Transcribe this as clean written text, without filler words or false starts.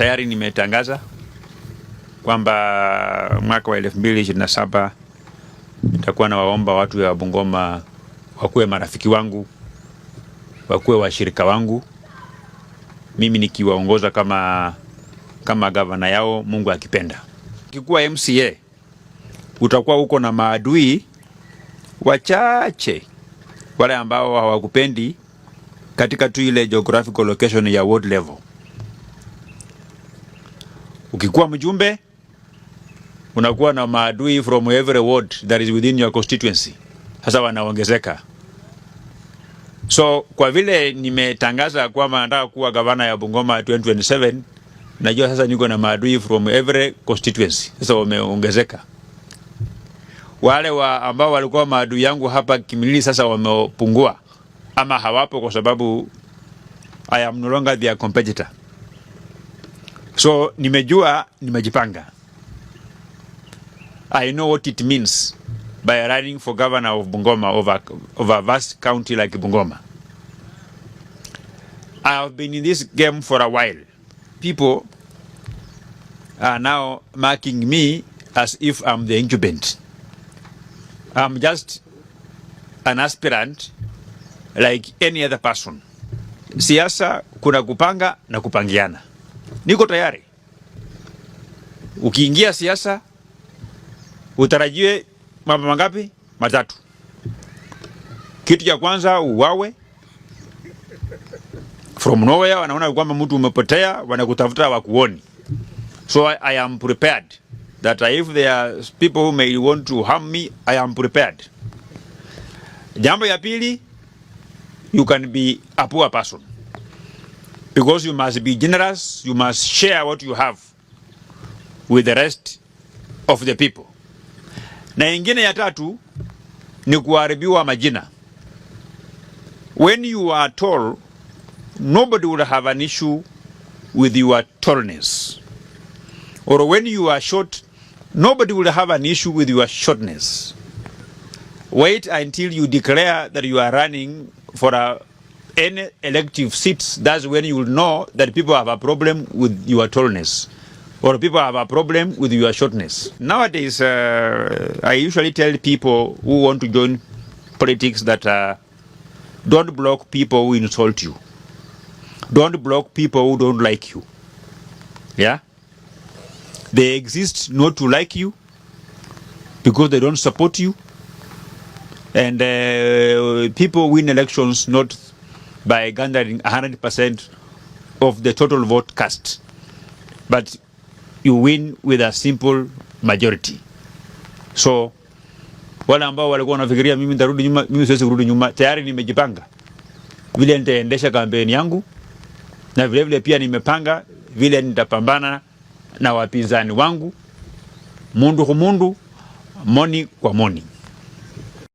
Tayari nimetangaza kwamba mwaka wa 2027 nitakuwa nawaomba watu wa Bungoma wakuwe marafiki wangu, wakuwe washirika wangu, mimi nikiwaongoza kama gavana yao, Mungu akipenda. Ukikuwa MCA utakuwa uko na maadui wachache, wale ambao hawakupendi katika tu ile geographical location ya ward level. Ukikuwa mjumbe unakuwa na maadui from every ward that is within your constituency. Sasa wanaongezeka. So kwa vile nimetangaza kwamba nataka kuwa gavana ya Bungoma 2027, najua sasa niko na maadui from every constituency. Sasa wameongezeka. Wale ambao walikuwa maadui yangu hapa Kimilili sasa wamepungua ama hawapo kwa sababu I am no longer their competitor. So nimejua, nimejipanga. I know what it means by running for governor of Bungoma, of a vast county like Bungoma. I have been in this game for a while. People are now marking me as if I'm the incumbent. I'm just an aspirant like any other person. Siasa kuna kupanga na kupangiana. Niko tayari. Ukiingia siasa utarajiwe mambo mangapi? Matatu. Kitu cha kwanza, uwawe from nowhere, wanaona kwamba mtu umepotea, wanakutafuta wakuoni. So I am prepared that if there are people who may want to harm me, I am prepared. Jambo ya pili, you can be a poor person because you must be generous, you must share what you have with the rest of the people. Na ingine ya tatu ni kuharibiwa majina. When you are tall, nobody will have an issue with your tallness. Or when you are short, nobody will have an issue with your shortness. Wait until you declare that you are running for any elective seats. That's when you will know that people have a problem with your tallness or people have a problem with your shortness. Nowadays, I usually tell people who want to join politics that don't block people who insult you. Don't block people who don't like you. Yeah? They exist not to like you because they don't support you. And people win elections not by garnering 100% of the total vote cast, but you win with a simple majority. So wale ambao walikuwa wanafikiria mimi nitarudi nyuma, mimi siwezi kurudi nyuma. Tayari nimejipanga vile nitaendesha kampeni yangu, na vile vile pia nimepanga vile nitapambana na wapinzani wangu, mundu kwa mundu, moni kwa moni.